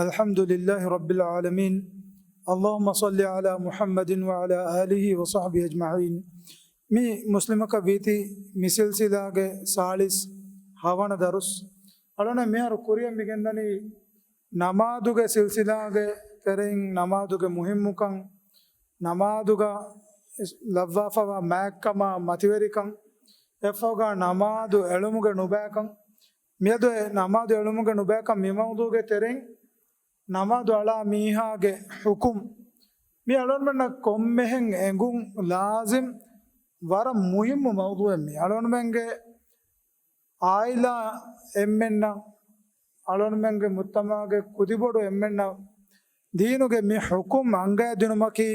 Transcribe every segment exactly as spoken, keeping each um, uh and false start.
الحمد لله رب العالمين. اللهم صل على محمد وعلى آله وصحبه أجمعين. މި މުސްލިމަކަށް ވީތީ މި ސިލްސިލާގެ ސާޅީސް ހަވަނަ ދަރުސް. އަޅުނަ މިހާރު ކުރިއަށް މި ގެންދަނީ ނަމާދުގެ ސިލްސިލާގެ ތެރެއިން ނަމާދުގެ މުހިއްމުކަން، ނަމާދުގަ ލައްވާފަވާ މާތްކަމާ މަތިވެރިކަން، އެފަހުގަ ނަމާދު އެޅުމުގެ ނުބައިކަން. މިއަދު އެ ނަމާދު އެޅުމުގެ ނުބައިކަން މި މައުޟޫގެ ތެރެއިން ނަމާދު އަޅާ މީހާގެ ޙުކުމް. މި އަޅުންމެންނަށް ކޮންމެހެން އެނގުން ލާޒިމް ވަރަށް މުހިއްމު މައުޟޫއެއް މީ. އަޅުންމެންގެ އާއިލާ އެންމެންނަށް، އަޅުންމެންގެ މުޖްތަމަޢުގެ ކުދިބޮޑު އެންމެންނަށް ދީނުގެ މި ޙުކުމް އަންގައިދިނުމަކީ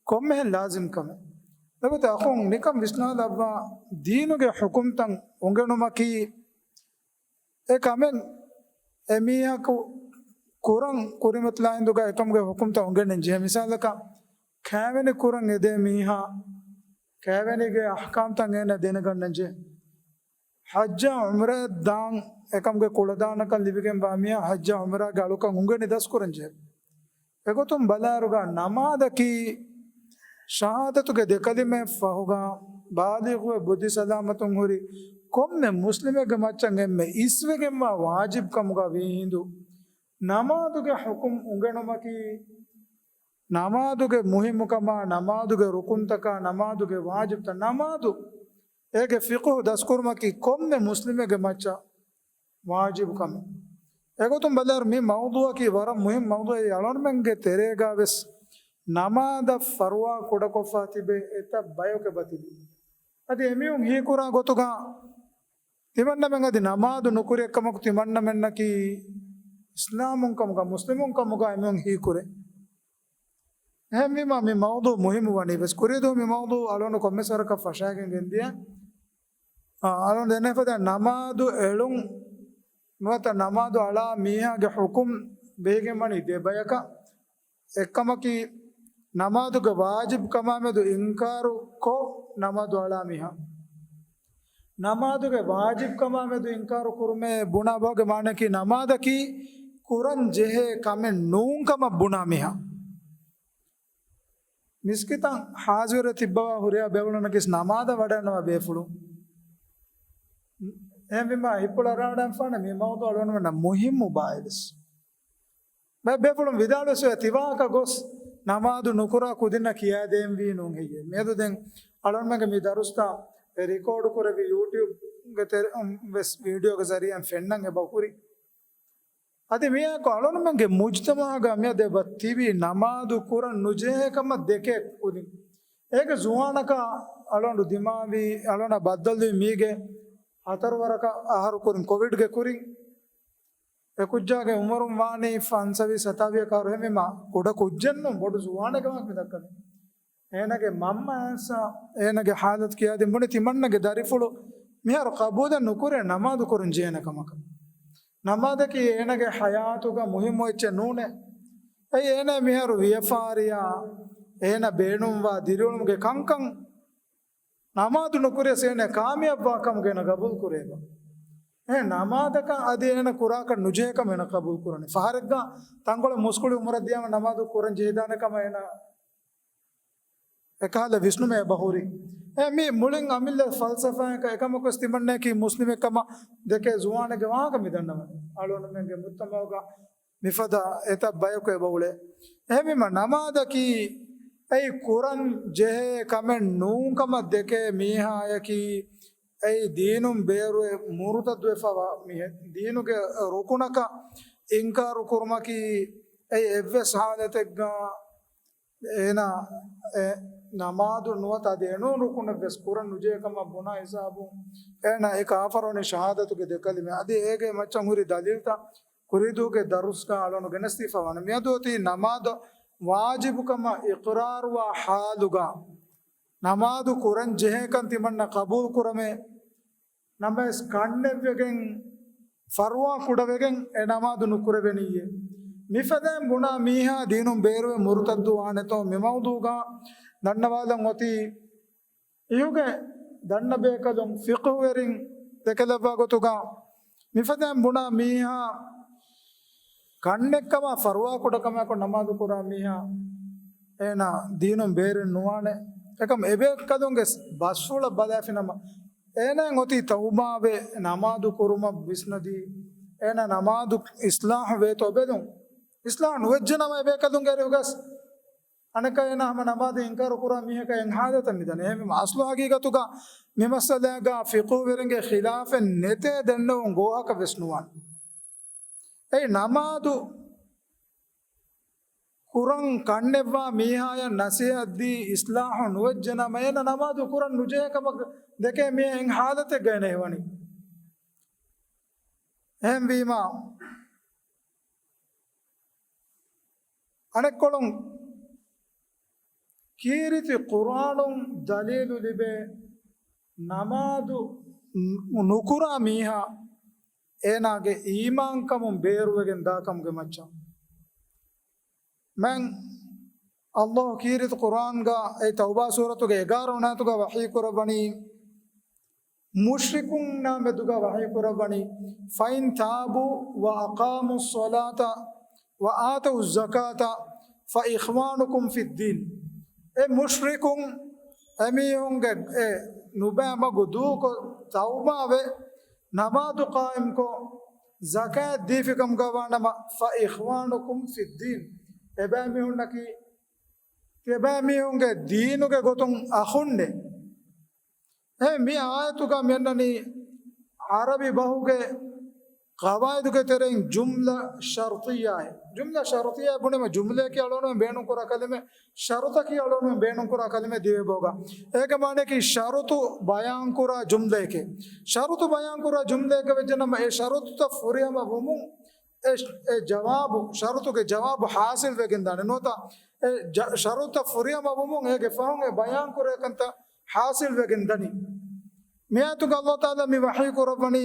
ކޮންމެހެން ލާޒިމް ކަމެއް. ލޮބުވެތި އަޚުން، ނިކަން ވިސްނާލައްވާ، ދީނުގެ ޙުކުމްތައް އުނގެނުމަކީ އެ ކަމެއް އެ މީހަކު ކުރަން ކުރިމަތިލާ ހިނދުގަ އެކަމުގެ ޙުކުމްތައް އުނގެނެން ޖެހޭ. މިސާލަކަށް، ކައިވެނި ކުރަން އެދޭ މީހާ ކައިވެނީގެ އަޙްކާމްތައް އޭނަ ދެނެގަންނަން ޖެހޭ. ޙައްޖާ ޢުމްރާ ދާން އެކަމުގެ ކުޅަދާނަކަން ލިބިގެންވާ މީހާ ޙައްޖާ ޢުމްރާގެ އަޅުކަން އުނގެނި ދަސްކުރަން ޖެހޭ. އެގޮތުން ބަލާއިރުގަ ނަމާދަކީ ޝަހާދަތުގެ ދެކަލިމައެއް ފަހުގަ ބާލިޣުވެ ބުއްދި ސަލާމަތުން ހުރި ކޮންމެ މުސްލިމެއްގެ މައްޗަށް އެންމެ އިސްވެގެންވާ ވާޖިބް ކަމުގަ ވީ ހިނދު، ނަމާދުގެ ޙުކުމް އުނގެނުމަކީ، ނަމާދުގެ މުހިއްމުކަމާ، ނަމާދުގެ ރުކުންތަކާ، ނަމާދުގެ ވާޖިބްތައް، ނަމާދު އޭގެ ފިޤުހު ދަސްކުރުމަކީ ކޮންމެ މުސްލިމެއްގެ މައްޗަށް ވާޖިބު ކަމެއް. އެގޮތުން ބަލާއިރު މި މައުޟޫއަކީ ވަރަށް މުހިއްމު މައުޟޫއެއް. އަޅުންމެންގެ ތެރޭގަ ވެސް ނަމާދަށް ފަރުވާ ކުޑަކޮށްފަ ތިބޭ އެތައް ބަޔަކު ބަތިލި. އަދި އެމީހުން ހީކުރާ ގޮތުގަ ތިމަންނަމެން އަދި ނަމާދު ނުކުރި އެއްކަމަކު ތިމަންނަމެންނަކީ އިސްލާމުން ކަމުގަ، މުސްލިމުން ކަމުގަ އެމީހުން ހީކުރޭ. އެހެންވީމާ، މި މައުޟޫ މުހިއްމު ވަނީ ވެސް. ކުރީދުވަހު މި މައުޟޫ އަޅުން ކޮންމެސް ވަރަކަށް ފަށާގެން ގެންދިޔަ. އާ، އަޅުން ދެންނެފަދަ ނަމާދު އެޅުން ނުވަތަ ނަމާދު އަޅާ މީހާގެ ޙުކުމް ބެހިގެން ވަނީ ދެ ބަޔަކަށް. އެއްކަމަކީ، ނަމާދުގެ ވާޖިބްކަމާމެދު އިންކާރު ކޮށް ނަމާދު އަޅާ މީހާ. ނަމާދުގެ ވާޖިބްކަމާމެދު އިންކާރު ކުރުމޭ ބުނާ ބަހުގެ މާނައަކީ، ނަމާދަކީ ކުރަން ޖެހޭ ކަމެއް ނޫން ކަމަށް ބުނާ މީހާ. މިސްކިތަށް ހާޒިރު ތިއްބަވާ ހުރިހާ ބޭފުޅުންނަކީ ނަމާދަށް ވަޑައިގަންނަވާ ބޭފުޅުން. އެހެންވީމާ، ހިތްޕުޅަރާވަޑައިގެންފާނެ މި މައުޟޫ އަޅުގަނޑުމެންނަށް މުހިއްމު ބާއެވެސް. ބައެއް ބޭފުޅުން ވިދާޅުވެސް ވޭ، ތިވާހަކަ ގޮސް ނަމާދު ނުކުރާ ކުދިންނަށް ކިޔާދޭންވީ ނޫން ހެއްޔޭ؟ މިއަދު ދެން އަޅުންމެންގެ މި ދަރުސްތައް ރިކޯޑު ކުރެވި ޔޫޓިއުބްގެ ތެރެއިން ވެސް ވީޑިއޯގެ ޒަރީއައިން ފެންނަން އެބަ ހުރި. އަދި މިއާއެކު އަޅުންމެންގެ މުޖްތަމަޢުގަ މިއަދު އެބަ ތިބީ ނަމާދު ކުރަން ނުޖެހޭ ކަމަށް ދެކޭ ކުދިން. އޭގެ ޒުވާނަކާ އަޅުގަނޑު ދިމާވީ، އަޅުގަނޑަށް ބައްދަލުވީ މީގެ ހަތަރު ވަރަކަށް އަހަރު ކުރިން، ކޮވިޑްގެ ކުރިން. އެ ކުއްޖާގެ އުމުރުން ވާނީ ފަންސަވީސް ސަތާވީސް އަހަރު. އެހެންވީމާ، ކުޑަ ކުއްޖެއްނު، ބޮޑު ޒުވާނެއްގެ ވާހަކަ މި ދައްކަނީ. އޭނަގެ މަންމަ އައިސް އޭނަގެ ޙާލަތު ކިޔާދިން ބުނި، ތިމަންނަގެ ދަރިފުޅު މިހާރު ޤަބޫލެއް ނުކުރޭ ނަމާދު ކުރަން ޖެހޭނެ ކަމަކަށް. ނަމާދަކީ އޭނަގެ ޙަޔާތުގަ މުހިއްމު އެއްޗެއް ނޫނޭ. އެއީ އޭނަ މިހާރު ވިޔަފާރިއާ، އޭނަ ބޭނުންވާ ދިރިއުޅުމުގެ ކަންކަން. ނަމާދު ނުކުރިޔަސް އޭނަ ކާމިޔާބުވާ ކަމުގަ އޭނަ ޤަބޫލު ކުރޭބަ. އެ ނަމާދަކަށް އަދި އޭނަ ކުރާކަށް ނުޖެހޭ ކަމަށް އޭނަ ޤަބޫލު ކުރަނީ. ފަހަރެއްގަ ތަންކޮޅެއް މުސްކުޅި އުމުރަށް ދިޔާމަ ނަމާދު ކުރަން ޖެހިދާނެ ކަމަށް އޭނަ އެކަހަލަ ވިސްނުމެއް އެބަ ހުރި. އެ މީ މުޅިން އަމިއްލަ ފަލްސަފާއަކަށް އެކަމަކުވެސް ތިމަންނައަކީ މުސްލިމެއް ކަމަށް ދެކޭ ޒުވާނެއްގެ ވާހަކަ މި ދަންނަވަނީ. އަޅުގަނޑުމެންގެ މުޖްތަމަޢުގަ މިފަދަ އެތައް ބަޔަކު އެބަ އުޅޭ. އެހެންވީމަ ނަމާދަކީ އެއީ ކުރަން ޖެހޭ ކަމެއް ނޫން ކަމަށް ދެކޭ މީހާއަކީ އެއީ ދީނުން ބޭރުވެ މުރުތައްދުވެފަވާ މީހެއް. ދީނުގެ ރުކުނަކަށް އިންކާރު ކުރުމަކީ އެއީ އެއްވެސް ހާލަތެއްގަ އޭނާ އެ ނަމާދު ނުވަތަ އަދި އެނޫން ރުކުނެއް ވެސް ކުރަން ނުޖެހޭ ކަމަށް ބުނާ ހިސާބުން އޭނާ އެ ކާފަރުވަނީ ޝަހާދަތުގެ ދެ ކަލިމަ. އަދި އޭގެ މައްޗަށް ހުރި ދަލީލްތައް ކުރީދޫގެ ދަރުސްގަ އަޅުން ގެނެސްދީފަ ވަނީ. މިއަދު އޮތީ ނަމާދު ވާޖިބުކަމަށް އިޤްރާރުވާ ޙާލުގަ ނަމާދު ކުރަން ޖެހޭކަން ތިމަންނަ ޤަބޫލު ކުރަމޭ. ނަމަވެސް ކަންނެތްވެގެން، ފަރުވާ ކުޑަވެގެން އެ ނަމާދު ނުކުރެވެނީއޭ. މިފަދައިން ބުނާ މީހާ ދީނުން ބޭރުވެ މުރުތައްދު ވާނެތޯ؟ މި މައުޟޫގަ ދަންނަވާލަން އޮތީ، އިހުގެ ދަންނަ ބޭކަލުން، ފިޤުހުވެރިން ދެކެލައްވާ ގޮތުގަ، މިފަދައިން ބުނާ މީހާ ކަންނެއްކަމާ ފަރުވާކުޑަކަމާކޮށް ނަމާދު ކުރާ މީހާ އޭނާ ދީނުން ބޭރެއް ނުވާނެ. އެކަމް އެބޭކަލުންގެ ބަސްފުޅަށް ބަލާފިނަމަ، އޭނާއަށް އޮތީ ތައުބާވެ ނަމާދު ކުރުމަށް ވިސްނަދީ، އޭނާ ނަމާދު އިސްލާހު ވޭތޯ ބެލުން. އިސްލާހު ނުވެއްޖެނަމަ އެބޭކަލުންގެ އެރިހުގަސް އަނެއްކާ އޭނާ ހަމަ ނަމާދު އިންކާރު ކުރާ މީހަކަށް އެއް ހާލަތަށް މިދަނީ. އެހެންވީމަ އަސްލު ހަގީގަތުގަ މި މައްސަލާގަ ފިޤުހުވެރިންގެ ޚިލާފެއް ނެތޭ ދެންނެވުން ގޯހަކަށް ވެސް ނުވާނެ. އެއީ ނަމާދު ކުރަން ކަންނެއްވާ މީހާޔަށް ނަސޭހަތްދީ އިސްލާހު ނުވެއްޖެނަމަ އޭނަ ނަމާދު ކުރަން ނުޖެހޭ ކަމަށް ދެކޭ މީހާ އެއް ހާލަތެއްގަ އޭނަ ހެވަނީ. އެހެންވީމަ، އަނެއްކޮޅުން ކީރިތި ޤުރްއާނުން ދަލީލު ލިބޭ ނަމާދު ނުކުރާ މީހާ އޭނާގެ އީމާންކަމުން ބޭރުވެގެން ދާކަމުގެ މައްޗަށް. މެން ﷲ ކީރިތި ޤުރްއާންގަ އެ ތައުބާ ސޫރަތުގެ އެގާރަ ވަނަ އާޔަތުގަ ވަޙީ ކުރައްވަނީ، މުޝްރިކުންނާ މެދުގަ ވަޙީ ކުރައްވަނީ، فَإِنْ تَابُوا وَأَقَامُوا الصَّلَاةَ وَآتَوُا الزَّكَاةَ فَإِخْوَانُكُمْ فِي الدِّينِ. އެ މުޝްރިކުން އެމީހުންގެ އެ ނުބައި މަގު ދޫކޮށް، ތައުބާވެ، ނަމާދު ޤާއިމްކޮށް، ޒަކާތް ދީފިކަމުގަ ވާނަމަ، فَإِخْوَانُكُمْ فِي الدِّينِ، އެބައިމީހުންނަކީ ތިޔަބައިމީހުންގެ ދީނުގެ ގޮތުން އަޚުންނޭ. އެ މި އާޔަތުގަ މިއަންނަނީ ޢަރަބި ބަހުގެ ޤަވާއިދުގެ ތެރެއިން ޖުމްލަ ޝަރުޠިއްޔާއެއް. ޖުމްލަ ޝަރުޠިއްޔާ ބުނީމަ ޖުމްލައަކީ އަޅުގަނޑުމެން ބޭނުންކުރާ ކަލިމަ، ޝަރުޠަކީ އަޅުގަނޑުމެން ބޭނުންކުރާ ކަލިމަ ދިވެހިބަހުގަ. އޭގެ މާނައަކީ ޝަރުޠު ބަޔާންކުރާ ޖުމްލައެކޭ. ޝަރުޠު ބަޔާންކުރާ ޖުމްލައެއްގަ ވެއްޖެނަމަ އެ ޝަރުޠުތައް ފުރިހަމަ ވުމުން އެ، އެ ޖަވާބު، ޝަރުޠުގެ ޖަވާބު ޙާޞިލް ވެގެން ދާނެ. ނުވަތަ އެ ޖަ-، ޝަރުޠަށް ފުރިހަމަ ވުމުން އޭގެ ފަހުން އެ ބަޔާން ކުރޭ ކަންތައް ޙާޞިލް ވެގެން ދަނީ. މިއާޔަތުގަ ﷲ ތަޢާލާ މި ވަޙީ ކުރައްވަނީ،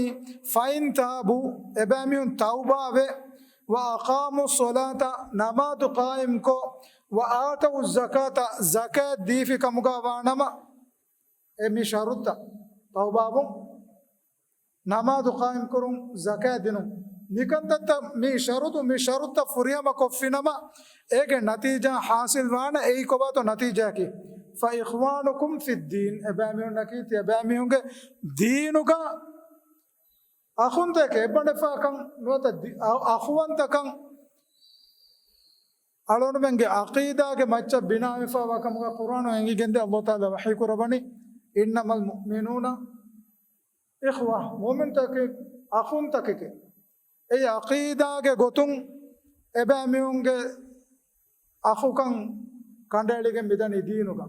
فَإِنْ تَابُوا، އެބައިމީހުން ތައުބާވެ، وَأَقَامُوا الصَّلَاةَ، ނަމާދު ޤާއިމްކޮށް، وَآتَوُا الزَّكَاةَ، ޒަކާތް ދީފި ކަމުގަ ވާނަމަ، އެ މި ޝަރުޠަށް، ތައުބާވުން، ނަމާދު ޤާއިމްކުރުން، ޒަކާތް ދިނުން. މިކަންތައްތައް މި ޝަރުޠު، މި ޝަރުޠަށް ފުރިހަމަ ކޮށްފިނަމަ، އޭގެ ނަތީޖާ ޙާޞިލް ވާނެ. އެއީ ކޮބާތޯ ނަތީޖާއަކީ؟ فَإِخْوَانُكُمْ فِي الدِّينِ، އެބައިމީހުންނަކީ ތިޔަބައިމީހުންގެ ދީނުގަ އަޚުންތަކެއް، އެއްބަނޑެފާކަން ނުވަތަ ދި-، އަ-، އަޚުވަންތަކަން. އަޅުގަނޑުމެންގެ ޢަޤީދާގެ މައްޗަށް ބިނާވެފައިވާ ކަމުގަ ޤުރްއާނު އެނގިގެންދޭ. ﷲ ތަޢާލާ ވަޙީ ކުރައްވަނީ، إِنَّمَا الْمُؤْمِنُونَ إِخْوَةٌ، މުއުމިނުތަކެއް އަޚުންތަކެކޭ. އެއީ ޢަޤީދާގެ ގޮތުން އެބައިމީހުންގެ އަޚުކަން ކަނޑައެޅިގެން މިދަނީ ދީނުގަ.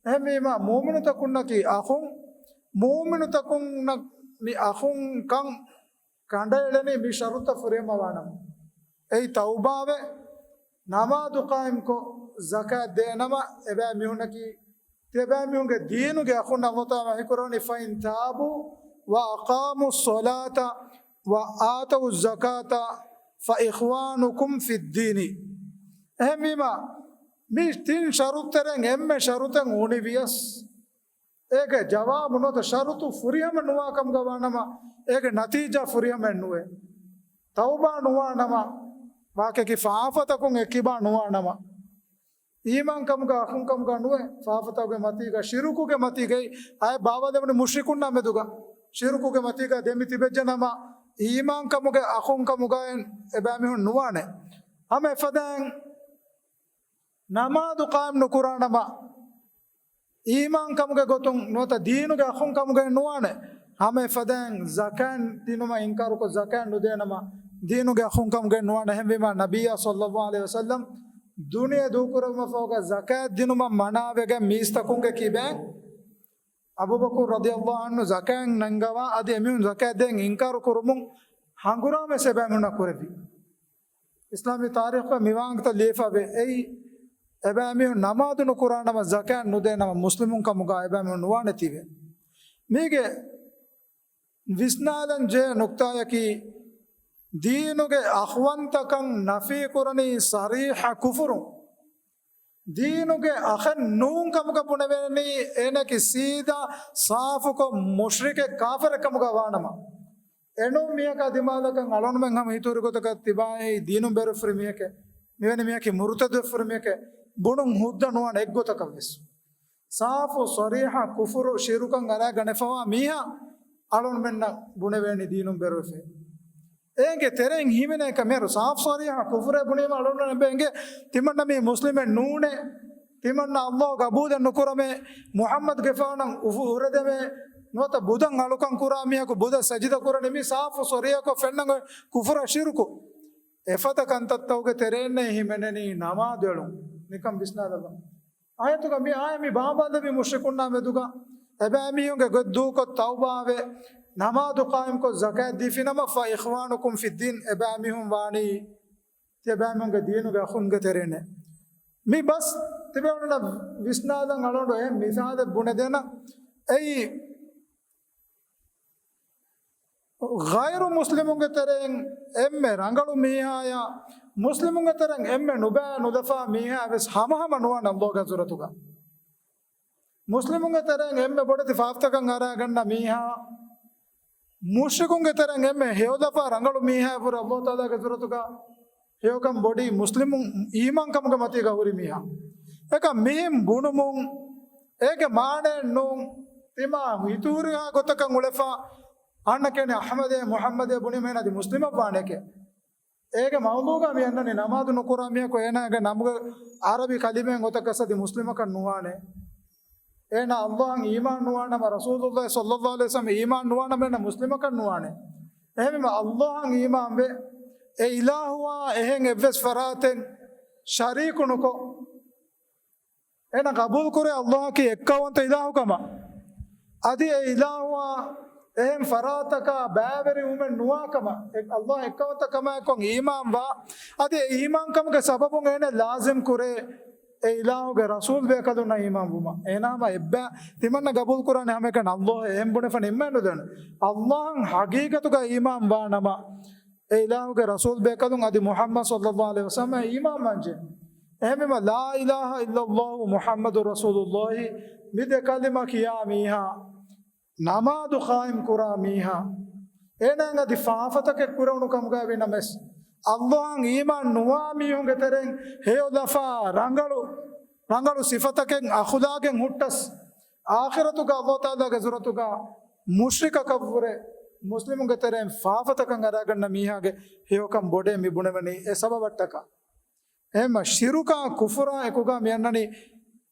އެހެންވީމަ، މުއުމިނުތަކުންނަކީ އަޚުން، މުއުމިނުތަކުންނަށް މި އަޚުންކަން ކަނޑައެޅެނީ މި ޝަރުޠަށް ފުރިހަމަވާނަމަ. އެއީ ތައުބާވެ، ނަމާދު ޤާއިމްކޮށް، ޒަކާތް ދޭނަމަ، އެބައިމީހުންނަކީ ތިޔަބައިމީހުންގެ ދީނުގެ އަޚުން. ﷲ ތަޢާލާ ވަޙީ ކުރައްވަނީ، فَإِنْ تَابُوا وَأَقَامُوا الصَّلَاةَ وَآتَوُا الزَّكَاةَ فَإِخْوَانُكُمْ فِي الدِّينِ. އެހެންވީމަ، މި ތިން ޝަރުޠުތެރެއިން އެންމެ ޝަރުޠެއް އުނިވިޔަސް، އޭގެ ޖަވާބު ނުވަތަ ޝަރުޠު ފުރިހަމަ ނުވާ ކަމުގަ ވާނަމަ، އޭގެ ނަތީޖާ ފުރިހަމައެއް ނުވޭ. ތައުބާ ނުވާނަމަ، ވާހަކައަކީ ފާފަތަކުން އެއްކިބާ ނުވާނަމަ، އީމާންކަމުގަ އަޚުންކަމުގަ ނުވެ، ފާފަތަކުގެ މަތީގަ، ޝިރުކުގެ މަތީގައި، އައި ބާވަލެވުނީ މުޝްރިކުންނާ މެދުގަ، ޝިރުކުގެ މަތީގަ ދެމި ތިބެއްޖެނަމަ، އީމާންކަމުގެ އަޚުންކަމުގައި އެބައިމީހުން ނުވާނެ. ހަމަ އެފަދައިން ނަމާދު ޤާއިމް ނުކުރާނަމަ، އީމާންކަމުގެ ގޮތުން ނުވަތަ ދީނުގެ އަޚުންކަމުގައި ނުވާނެ. ހަމަ އެފަދައިން ޒަކާތް ދިނުމަށް އިންކާރުކޮށް، ޒަކާތް ނުދޭނަމަ، ދީނުގެ އަޚުންކަމުގައި ނުވާނެ. އެހެންވީމަ، ނަބިއްޔާ ޞައްލައްލާހު ޢަލައިހި ވަސައްލަމް ދުނިޔެ ދޫކުރެއްވުމަށްފަހުގަ ޒަކާތް ދިނުމަށް މަނާވެގެން މީސްތަކުންގެ ކިބައިން އަބޫބަކުރު ރަޟިޔައްލާހު ޢަންހު ޒަކާތް ނަންގަވާ، އަދި އެމީހުން ޒަކާތް ދޭން އިންކާރު ކުރުމުން ހަނގުރާމަވެސް އެބައިމީހުންނަށް ކުރެއްވި. އިސްލާމީ ތާރީޚުގަ މިވާންގިތައް ލިޔެފަވޭ. އެއީ، އެބައިމީހުން ނަމާދު ނުކުރާނަމަ، ޒަކާތް ނުދޭނަމަ، މުސްލިމުން ކަމުގަ އެބައިމީހުން ނުވާނެތީވެ. މީގެ ވިސްނާލަން ޖެހޭ ނުކްތާއަކީ، ދީނުގެ އަޚުވަންތަކަން ނަފީ ކުރަނީ ޞަރީޙަ ކުފުރުން. ދީނުގެ އަޚެއް ނޫން ކަމުގަ ބުނެވޭނީ، އޭނައަކީ ސީދާ ސާފުކޮށް މުޝްރިކެއް، ކާފަރެއް ކަމުގަ ވާނަމަ. އެނޫން މީހަކާ ދިމާލަކަށް އަޅުންމެން ހަމަ ހިތުރި ގޮތަކަށް ތިބާއީ ދީނުން ބޭރުވެފަ ހުރި މީހެކޭ، މިވެނި މީހަކީ މުރުތަދުވެފަ ހުރި މީހެކޭ ބުނުން ހުއްދަ ނުވާނެ އެއްގޮތަކަށްވެސް. ސާފު ޞަރީޙަ ކުފުރު ޝިރުކަށް އަރާގަނެފަވާ މީހާ އަޅުންމެންނަށް ބުނެވޭނީ ދީނުން ބޭރުވެފައޭ. އޭގެ ތެރެއިން ހިމެނޭކަށް މިހާރު ސާފު ޞަރީޙަ ކުފުރޭ ބުނީމަ އަޅުންނަށް އެނބޭނގެ ތިމަންނަ މީ މުސްލިމެއް ނޫނޭ، ތިމަންނަ ﷲ ގަބޫލެއް ނުކުރަމޭ، މުޙައްމަދުގެފާނަށް އުފު ހުރެދެމޭ، ނުވަތަ ބުދަށް އަޅުކަން ކުރާ މީހަކު ބުދަށް ސަޖިދަ ކުރަނީ މީ ސާފު ޞަރީޙަކޮށް ފެންނަން އޮތް ކުފުރާ ޝިރުކު. އެފަދަ ކަންތައްތަކުގެ ތެރެއިންނޭ ހިމެނެނީ ނަމާދު އެޅުން. ނިކަން ވިސްނާލަބަ. އާޔަތުގަ މި އާޔަ މި ބާބާލެވި މުޝްރިކުންނާ މެދުގަ އެބައިމީހުންގެ ގޮތް ދޫކޮށް ތައުބާވެ، ނަމާދު ޤާއިމްކޮށް ޒަކާތް ދީފިނަމަ، فإخوانكم في الدين، އެބައިމީހުން ވާނީ ތިޔަބައިމީހުންގެ ދީނުގެ އަޚުންގެ ތެރެއިންނޭ. މި ބަސް ތިބޭ އޮންނަ ވިސްނާލަން އަޅުގަނޑު އެހެން މިސާލެއް ބުނެދޭނަ. އެއީ ޣައިރު މުސްލިމުންގެ ތެރެއިން އެންމެ ރަނގަޅު މީހާޔާ، މުސްލިމުންގެ ތެރެއިން އެންމެ ނުބައި ނުލަފާ މީހާ ވެސް ހަމަހަމަ ނުވާނެ ﷲގެ ޙަޟްރަތުގަ. މުސްލިމުންގެ ތެރެއިން އެންމެ ބޮޑެތި ފާފަތަކަށް އަރާގަންނަ މީހާ، މުޝްރިކުންގެ ތެރެއިން އެންމެ ހެޔޮލަފާ ރަނގަޅު މީހާ އެބަހުރި ﷲ ތަޢާލާގެ ޙަޟްރަތުގަ ހެޔޮކަން ބޮޑީ މުސްލިމުން އީމާންކަމުގެ މަތީގަ ހުރި މީހާ. އެކަމް މިހެން ބުނުމުން އޭގެ މާނައެއް ނޫން، ތިމާ ހިތުހުރިހާ ގޮތަކަށް އުޅެފަ، އަންނަ ކެނެ އަޙްމަދޭ މުޙައްމަދޭ ބުނީމަ އޭނަ އަދި މުސްލިމަށް ވާނެކޭ. އޭގެ މައުޟޫގަ މި އަންނަނީ ނަމާދު ނުކުރާ މީހަކު އޭނާގެ ނަމުގެ ޢަރަބި ކަލިމައިން އޮތަކަސް އަދި މުސްލިމަކަށް ނުވާނެ. އޭނާ ﷲއަށް އީމާން ނުވާނަމަ، ރަސޫލުﷲ ޞައްލަﷲ ޢަލައިހި ވަސައްލަމަށް އީމާން ނުވާނަމަ އޭނާ މުސްލިމަކަށް ނުވާނެ. އެހެންވީމަ ﷲއަށް އީމާންވެ، އެ އިލާހުއާ އެހެން އެއްވެސް ފަރާތެއް ޝަރީކު ނުކޮށް، އޭނަ ގަބޫލުކުރޭ ﷲއަކީ އެއްކައުވަންތަ އިލާހުކަމަށް. އަދި އެ އިލާހުއާ އެހެން ފަރާތަކާ ބައިވެރިވުމެއް ނުވާކަމަށް، އެ ﷲ އެއްކައުވަންތަކަމާއެކު އީމާންވާ، އަދި އެ އީމާންކަމުގެ ސަބަބުން އޭނަ ލާޒިމް ކުރޭ އެ އިލާހުގެ ރަސޫލް ބޭކަލުންނަށް އީމާންވުމަށް. އޭނާ ހަމަ އެއްބައި ތިމަންނަ ގަބޫލުކުރާނެ ހަމައެކަން ﷲ އެހެން ބުނެފަ ނިންމައެއް ނުދެން. ﷲއަށް ޙަޤީޤަތުގަ އީމާން ވާނަމަ، އެ އިލާހުގެ ރަސޫލް ބޭކަލުން އަދި މުޙައްމަދު ޞައްލަﷲ ޢަލައިހި ވަސައްލަމަށް އީމާން ވާންޖެ. އެހެންވީމަ، لا إله إلا الله محمد رسول الله މި ދެ ކަލިމަ ކިޔާ މީހާ، ނަމާދު ޤާއިމް ކުރާ މީހާ، އޭނާއަށް އަދި ފާފަތަކެއް ކުރެވުނު ކަމުގައި ވީނަމަވެސް، ﷲއަށް އީމާން ނުވާ މީހުންގެ ތެރެއިން ހެޔޮލަފާ ރަނގަޅު، ރަނގަޅު ސިފަތަކެއް އަޚުލާގެއް ހުއްޓަސް، އާޚިރަތުގަ ﷲ ތަޢާލާގެ ޙަޟްރަތުގަ މުޝްރިކަކަށްވުރެ، މުސްލިމުންގެ ތެރެއިން ފާފަތަކަށް އަރާގަންނަ މީހާގެ ހެޔޮކަން ބޮޑޭ މި ބުނެވެނީ އެ ސަބަބަށްޓަކާ. އެހެންމަ ޝިރުކާ ކުފުރާ އެކުގަ މި އަންނަނީ